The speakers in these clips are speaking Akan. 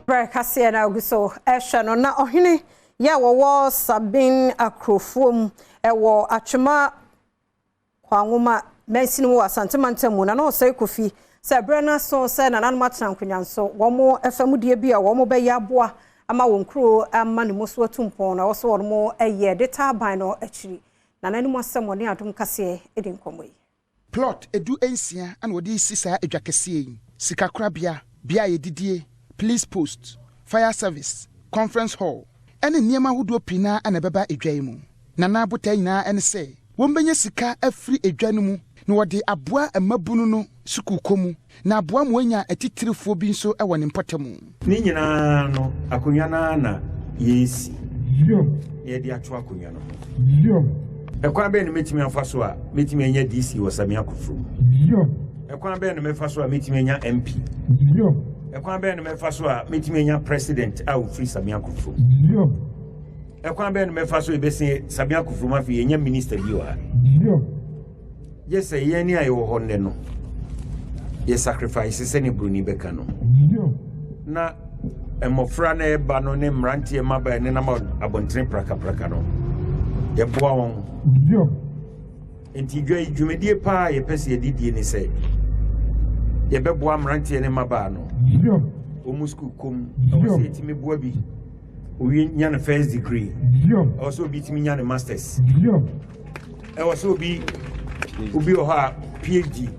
Berɛ kaseɛ na agu so ɛhwɛ no na ɔhene yɛ a wɔwɔ Sabin Akrofuom ɛwɔ Atwima Kwanwoma mansini mu wɔ Asante mantam mu na na ɔsɛe Kofi sɛ berɛ no aso sɛ nananom atena nkonnwa nso wɔn afamudie bi a wɔn bɛyɛ aboa ama wɔn kuro ama ne mu so atu mpɔn na ɛwɔ sɛ wɔn ɛyɛ de taa aban no akyiri na n'anim asɛm wɔne Adom kaseɛ di nkɔmmɔ yi. Plot 16 na wɔde resi saa edwa kɛseɛ yi, sikakorabea, bea a yɛdidie, police post, fire service, conference hall, ne nneɛma ahodoɔ pii no ara na ɛbɛba edwa yi mu. Nana botaeɛ nyinaa ne sɛ wɔbɛnya sika afiri edwa no mu na wɔde aboa mmabunu no sukuukɔ mu na aboa ma wɔanya atitirifoɔ bi nso wɔ ne mpɔtamu. Ne nyinaa no, akonnwa no ara na yɛresi na yɛde ato akonnwa no ho. Ɛkwan bɛn na mɛtumi afa so a mɛtumi anya DC wɔ Samia Kufru mu? Ɛkwan bɛn na mɛfa so a mɛtumi anya MP? Ɛkwan bɛn na mɛfa so a mɛtumi anya president a ɔfiri Samia Kufru mu? Ɛkwan bɛn na mɛfa so yɛbɛsi Samia Kufru mu afei yɛnya minister bi wɔ ha? Gye sɛ yɛn a yɛwɔ hɔ nnɛ no yɛ sacrifice sɛne buroni bɛka no na mmɔfra no ɛba no ne mmeranteɛ mmabaa ne nam abɔntene prakapraka no yɛboa wɔn. Nti dwa yi dwumadie paa a yɛpɛ sɛ yɛde die ne sɛ yɛbɛboa mmeranteɛ ne mmabaa no wɔn mu sukuu kom. Ɛwɔ sɛ yɛtumi boa bi obi nya ne first degree, ɛwɔ sɛ obi tumi nya ne masters, ɛwɔ sɛ obi wɔ hɔ a PhD.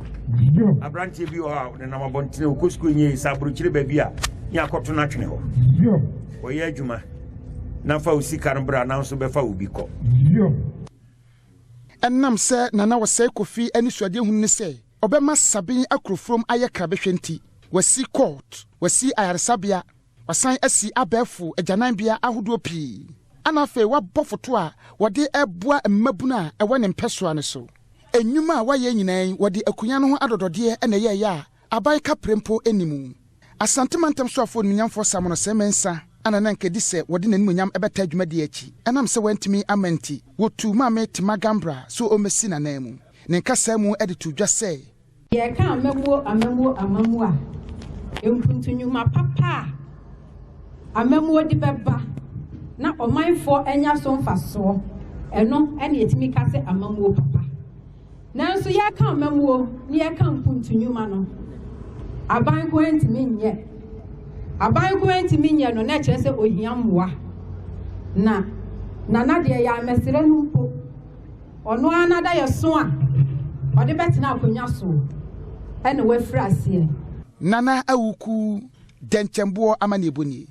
Aberanteɛ bi wɔ hɔ a ɔnenam abɔntene ɔkɔ sukuu nyɛ sɛ aburokyire baabi a ne akɔto no atwene hɔ, ɔyɛ adwuma na fa wo sika no bra na nso bɛfa wo bi kɔ. Ɛnam sɛ Nana Osei Kofi anisoadehunu ne sɛ ɔbɛma Sabin Akrofuom ayɛ krabɛhwɛ nti, wasi court, wasi ayaresabea, wasan asi abɛɛfo agyananbea ahodoɔ pii, ana afei wabɔ foto a wɔde ɛboa mmabunu a ɛwɔ ne mpɛsoa no so. Nnwuma a wayɛ nyinaa yi, wɔde akonnwa no ho adɔdɔdeɛ na ɛyɛɛyɛ a aban kapre mpo anim. Asante mantam soafoɔ Onimnyamfoɔ Samuel Osei Mensah ana na nkɛdi sɛ wɔde n'animonyam ɛbɛta dwumadie akyi. Ɛnam sɛ wantumi ama nti, wɔtuu Maame Tima Gambra so ɔmmɛsi n'anan mu. Ne nkasa mu de to dwa sɛ, Yɛka amammuo, amammuo, amammuo a, mpuntunnwuma papa a amammuo de bɛba na ɔmanfoɔ anya so mfasoɔ, ɛno ɛna yɛtumi ka sɛ amammuo papa. Nanso yɛka amammuo na yɛka mpuntunnwuma no, aban ko ntumi nyɛ. Aban ko ntumi nyɛ no na ɛkyerɛ sɛ ohia mmoa. Na Nana deɛ yɛ amɛsrɛ no mpo, ɔno ara nada yɛ so a ɔde bɛtena akonnwa so ɛna wafiri aseɛ. Nana Awuku Dɛnkyɛmboɔ amanneɛbɔ nie.